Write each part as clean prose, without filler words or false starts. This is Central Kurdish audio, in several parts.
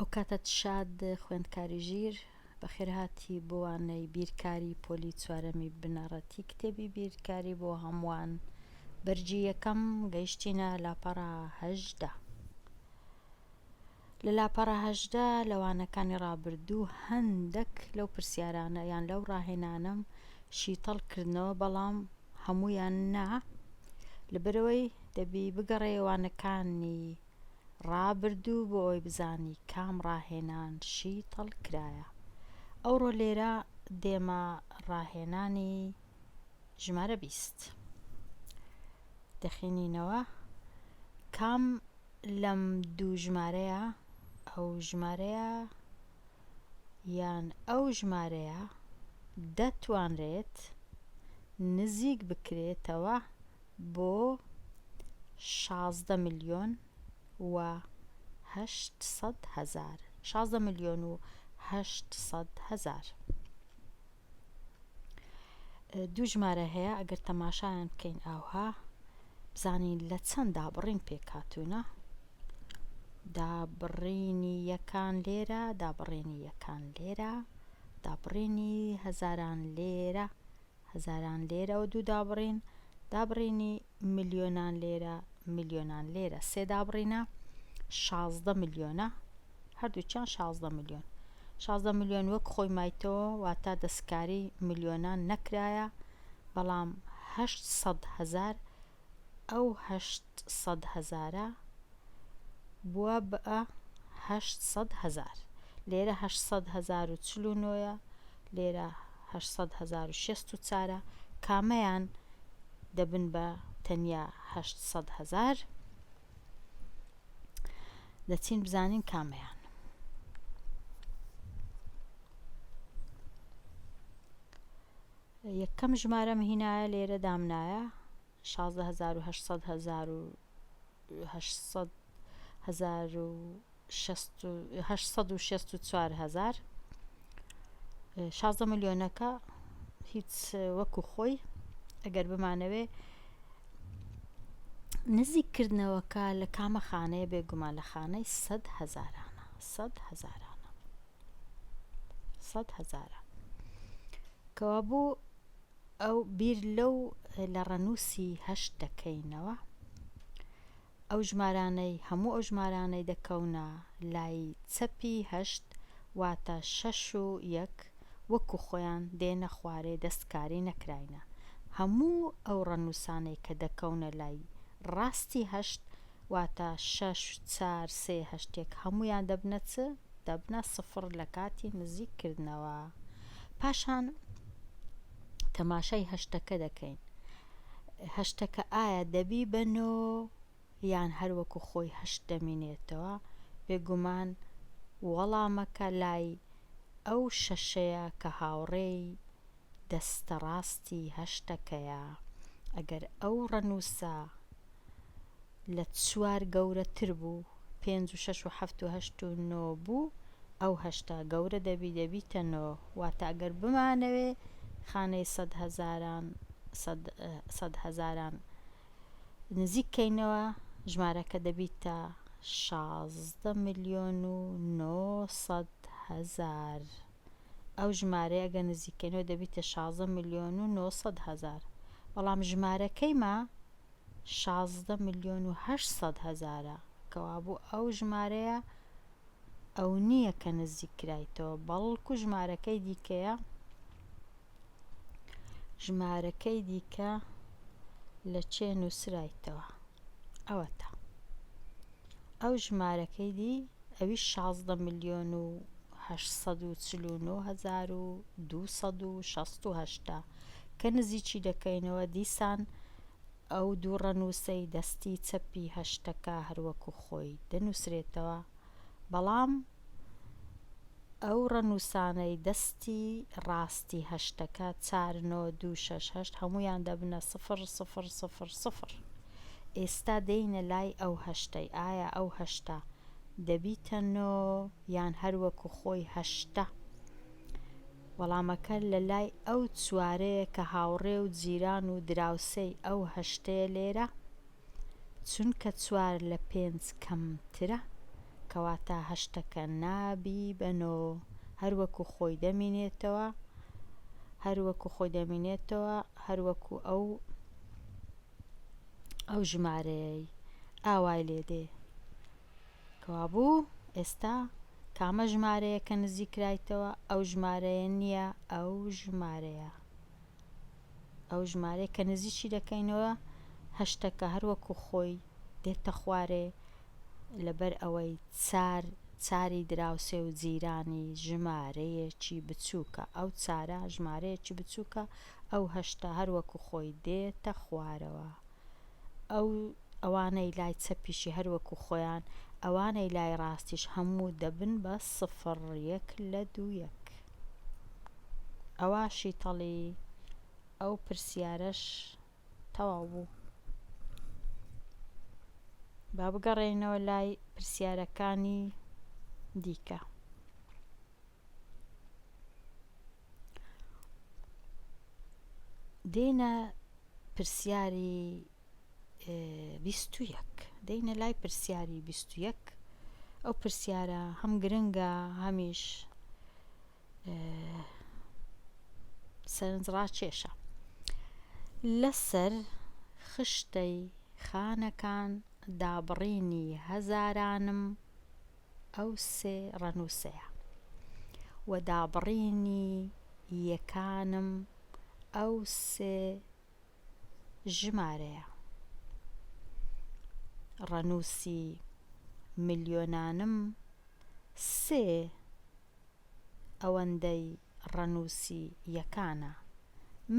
ئەوکاتەت شاد خوێندکاری ژیر، بەخێرهاتی بۆ وانەی بیرکاری پۆلی چوارەمی بنەڕەتی کتێبی بیرکاری بۆ هەمووان بەرگی یەکەم گەیشتینە لاپەڕە 18. لە لاپەڕە 18 لە وانەکانی ڕابردوو هەندەک لەو پرسیارانە یان لەو ڕاهێنانەم شیتەڵ کردنەوە بەڵام هەموویان نا لەبەرئەوەی دەبی بگەڕێیە وانەکانی ڕابردوو بۆ ئەوەی بزانی کام ڕاهێنان شیتەڵ کرایە. ئەوڕۆ لێرە دێمە ڕاهێنانی ژمارە 20. دەخینینەوە کام لەم دوو ژمارەیە ئەو ژمارەیە یان ئەو ژمارەیە دەتوانرێت نزیک بکرێتەوە بۆ 16 ملیۆن و 800 هەزار 16 ملیۆن و 800 هەزار. دوو ژمارە هەیە ئەگەر تەماشایان بکەین ئاوها بزانین لە چەند دابڕین پێکهاتوونە دابڕینی یەکان لێرە دابڕینی یەکان لێرە دابڕینی هەزاران لێرە هەزاران لێرە و دوو دابڕین دابڕینی ملیۆنان لێرە ملیۆنان لێرە سێ دابڕینە 16 ملیۆنە هەردووکیان 16 ملیۆن 16 ملیۆن وەک خۆی مایتەوە واتە دەستکاری ملیۆنان نەکرایە بەڵام 800 هەزار ئەو 800 هەزارە بووە بە 800 هەزار لێرە 800 هەزار و 49 لێرە 800 هەزار و 64 کامەیان دەبن بە تەنیا 800 هەزار دەچین بزانین کامەیان. یەکەم ژمارەم هینایە لێرە دامنایە 16800 هەزار و 800 هەزار و 864 هەزار 16 ملیۆنەکە هیچ وەکو خۆی ئەگەر بمانەوێ نزیک کردنەوەکە لە کامە خانەیە بێگومان لە خانەی سەد هەزارانە سەد هەزارانە سەد هەزارە کەوابوو ئەو بیر لەو لە ڕەنووسی هەشت دەکەینەوە ئەو ژمارانەی هەموو ئەو ژمارانەی دەکەونە لای چەپی هەشت واتە شەش و یەک وەکو خۆیان دێنە خوارێ دەستکاری نەکراینە هەموو ئەو ڕەنووسانەی کە دەکەونە لای ڕاستی هەشت واتە شەش چار سێ هەشت یەک هەموویان دەبنە چ؟ دەبنە سفڕ لە کاتی نزیک کردنەوە پاشان تەماشای هەشتەکە دەکەین هەشتەکە ئایا دەبی بە نۆ یان هەر وەکو خۆی هەشت دەمینێتەوە؟ بێگومان وەڵامەکە لای ئەو شەشەیە کە هاوڕێی دەستە ڕاستی هەشتەکەیە. ئەگەر ئەو ڕەنووسە لە چوار گەورەتر بوو، پێنج و شەش و حەفت و هەشت و نۆ بوو، ئەو هەشتە گەورە دەبی دەبیتە نۆ. واتە ئەگەر بمانەوێ خانەی سەد هەزاران سەد سەد هەزاران نزیک کەینەوە ژمارەکە دەبیتە 16 ملیۆن و 900 هەزار. ئەو ژمارەیە ئەگەر نزیک کەینەوە دەبیتە 16 ملیۆن و 900 هەزار. بەڵام ژمارەکەی ما 16 ملیۆن و 800 هەزارە. کەوابوو ئەو ژمارەیە ئەو نییە کە نزیک کرایتەوە بەڵکو ژمارەکەی دیکەیە ژمارەکەی دیکە لە چێ نووسرایتەوە ئەوەتا ئەو ژمارەکەی دی ئەوی 16 ملیۆن و 849 هەزار و 268 کە نزیکی دەکەینەوە دیسان ئەو دوو ڕەنووسەی دەستی چەپی هەشتەکە هەروەکو خۆی دەنووسرێتەوە، بەڵام ئەو ڕەنووسانەی دەستی ڕاستی هەشتەکە، چار نۆ دوو شەش هەشت، هەموویان دەبنە سفر سفر سفر سفر. ئێستا دێینە لای ئەو هەشتەی، ئایا ئەو هەشتە دەبیتە نۆ یان هەروەکو خۆی هەشتە؟ وەڵامەکە لە لای ئەو چوارەیە کە هاوڕێ و جیران و دراوسێی ئەو هەشتەیە لێرە، چونکە چوار لە پێنج کەمترە. کەواتە هەشتەکە نابی بە نۆ هەر وەکو خۆی دەمینێتەوە هەر وەکو خۆی دەمینێتەوە هەر وەکو ئەو ئەو ژمارەیەی ئاوای لێ دێ کەوابوو ئێستا کامە ژمارەیە کە نزیک کرایتەوە ئەو ژمارەیە نییە ئەو ژمارەیە ئەو ژمارەیە کە نزیکی دەکەینەوە هەشتەکە هەر وەکو خۆی دێتە خوارێ لەبەر ئەوەی چار چاری دراوسێ و جیرانی ژمارەیەکی بچووکە ئەو چارە ژمارەیەکی بچووکە ئەو هەشتە هەر وەکو خۆی دێتە خوارەوە ئەو ئەوانەی لای چەپیشی هەر وەکو خۆیان ئەوانەی لای ڕاستیش هەموو دەبن بە سفڕ یەک لە دوو یەک ئەوا شیتەڵی ئەو پرسیارەش تەواو بوو. با بگەڕێینەوە لای پرسیارەکانی دیکە. دێنە پرسیاری 21 دێنە لای پرسیاری 21 ئەو پرسیارە هەم گرنگە هەمیش سەرنجڕاکێشە. لەسەر خشتەی خانەکان دابڕینی هەزارانم ئەو سێ ڕەنووسەیە و دابڕینی یەکانم ئەو سێ ژمارەیە. ڕەنووسی ملیۆنانم سێ ئەوەندەی ڕەنووسی یەکانە.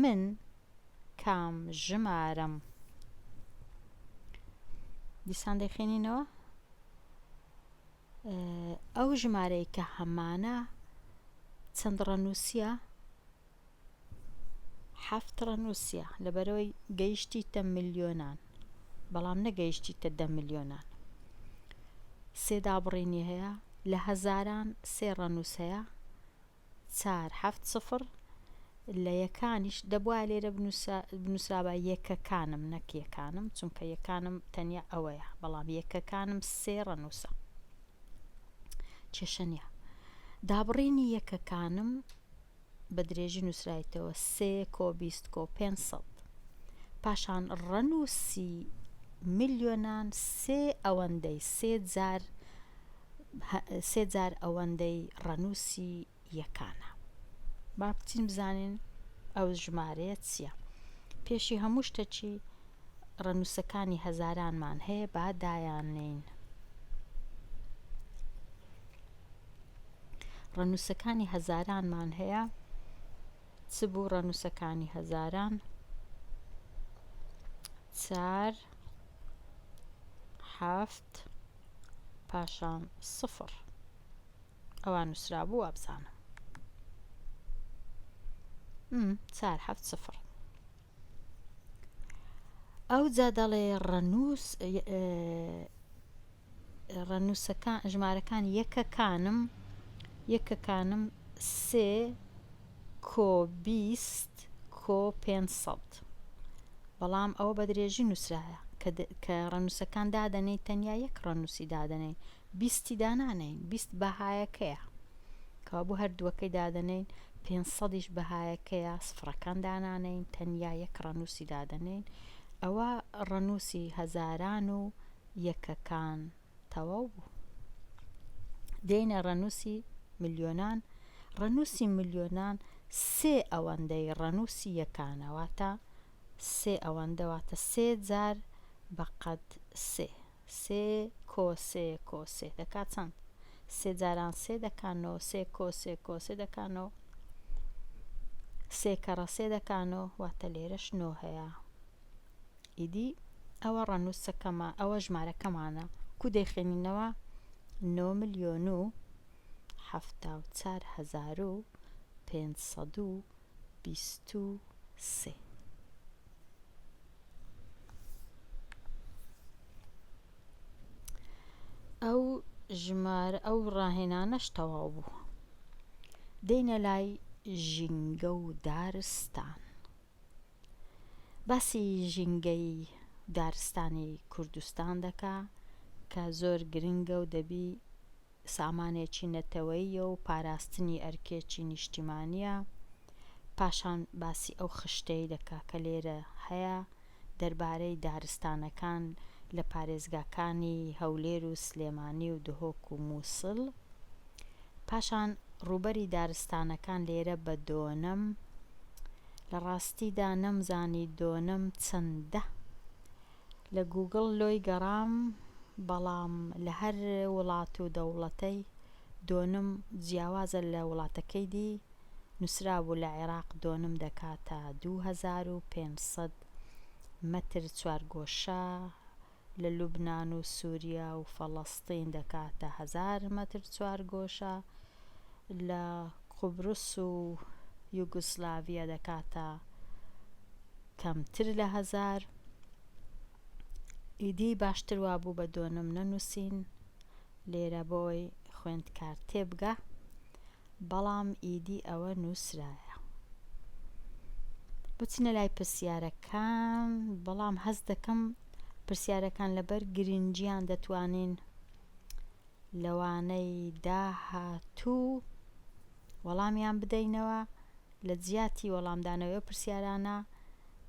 من کام ژمارەم؟ دیسان دەیخوێنینەوە. ئەو ژمارەی کە هەمانە چەند ڕەنووسیە؟ حەفت ڕەنووسیە لەبەرئەوەی گەیشتیتە ملیۆنان بەڵام نەگەیشتیتە دە ملیۆنان سێ دابڕینی هەیە لە هەزاران سێ ڕەنووس هەیە چار حەفت سفر لە یەکانیش دەبوایە لێرە بنووسرابا یەکەکانم نەک یەکانم چونکە یەکانم تەنیا ئەوەیە بەڵام یەکەکانم سێ ڕەنووسە کێشە نییە دابڕینی یەکەکانم بە درێژی نووسرایتەوە سێ کۆ 20 کۆ 500 پاشان ڕەنووسی ملیۆنان سێ ئەوەندەی سێ جار سێ جار ئەوەندەی ڕەنووسی یەکانە. با بچین بزانین ئەو ژمارەیە چییە. پێشی هەموو شتەکی ڕەنووسەکانی هەزارانمان هەیە با دایاننێین. ڕەنووسەکانی هەزارانمان هەیە چ بوو ڕەنووسەکانی هەزاران؟ چار حەفت پاشان سفر ئەوە نووسرابوو وابزانم چار حەفت سفر ئەوجا دەڵێ ڕەنووس ڕەنووسەکان ژمارەکان یەکەکانم یەکەکانم سێ کۆ 20 کۆ 500 بەڵام ئەوە بە درێژی نووسرایە کە ڕەنووسەکان دادەنێی تەنیا یەک ڕەنووسی دادەنێین بیستی دانانێین 20 بەهایەکەیە کەوابوو هەر دووەکەی دادەنێین پێنج سەدیش بەهایەکەیە سفرەکان دانانێین تەنیا یەک ڕەنووسی دادەنێین ئەوە ڕەنووسی هەزاران و یەکەکان تەواو بوو دێینە ڕەنووسی ملیۆنان ڕەنووسی ملیۆنان سێ ئەوەندەی ڕەنووسی یەکانە واتە سێ ئەوەندە واتە سێ جار بە قەد سێ سێ کۆ سێ کۆ سێ دەکا چەند؟ سێ جاران سێ دەکا نۆ، سێ کۆ سێ کۆ سێ دەکا نۆ، سێ کەڕە سێ دەکا نۆ، واتە لێرەش نۆ هەیە. ئیدی ئەوە ڕەنووسەکەمە، ئەوە ژمارەکەمانە. کو دەیخوێنینەوە؟ نۆ ملیۆن و 74523. ئەو ژمارە ئەو ڕاهێنانەش تەواو بوو دێینە لای ژینگە و دارستان باسی ژینگەی دارستانی کوردستان دەکا کە زۆر گرنگە و دەبی. سامانێکی نەتەوەییە و پاراستنی ئەرکێکی نیشتیمانییە. پاشان باسی ئەو خشتەی دەکا کە لێرە هەیە دەربارەی دارستانەکان لە پارێزگاکانی هەولێر و سلێمانی و دهۆک و موسڵ. پاشان ڕووبەری دارستانەکان لێرە بە دۆنەم. لە ڕاستیدا نەمزانی دۆنەم چەندە. لە گووگڵ لۆی گەڕام بەڵام لە هەر وڵات و دەوڵەتەی دۆنم جیاوازە لە وڵاتەکەی دی، نوسرابوو لە عێراق دۆنم دەکاتە 2500 مەتر چوارگۆشە، لە لوبنان و سوریا و فەڵەستین دەکاتە هەزار مەتر چوارگۆشە، لە قوبرس و یوگسلاڤیا دەکاتە کەمتر لە هەزار. ئیدی باشتر وابوو بە دۆنم نەنووسین لێرە بۆی خوێندکار تێبگا. بەڵام ئیدی ئەوە نووسرایە. بچینە لای پرسیارەکان، بەڵام هەست دەکەم پرسیارەکان لەبەر گرنگیان دەتوانین لەوانەی داهاتوو وەڵامیان بدەینەوە لە جیاتی وەڵامدانەوەی ئەو پرسیارانە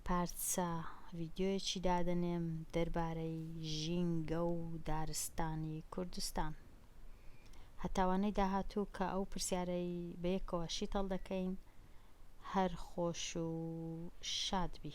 پارچە ڤیدیۆیەکی دادەنێم دەربارەی ژینگە و دارستانی کوردستان. هەتا وانەی داهاتوو کە ئەو پرسیارەی بەیەکەوە شیتەڵ دەکەین هەر خۆش و شاد بی.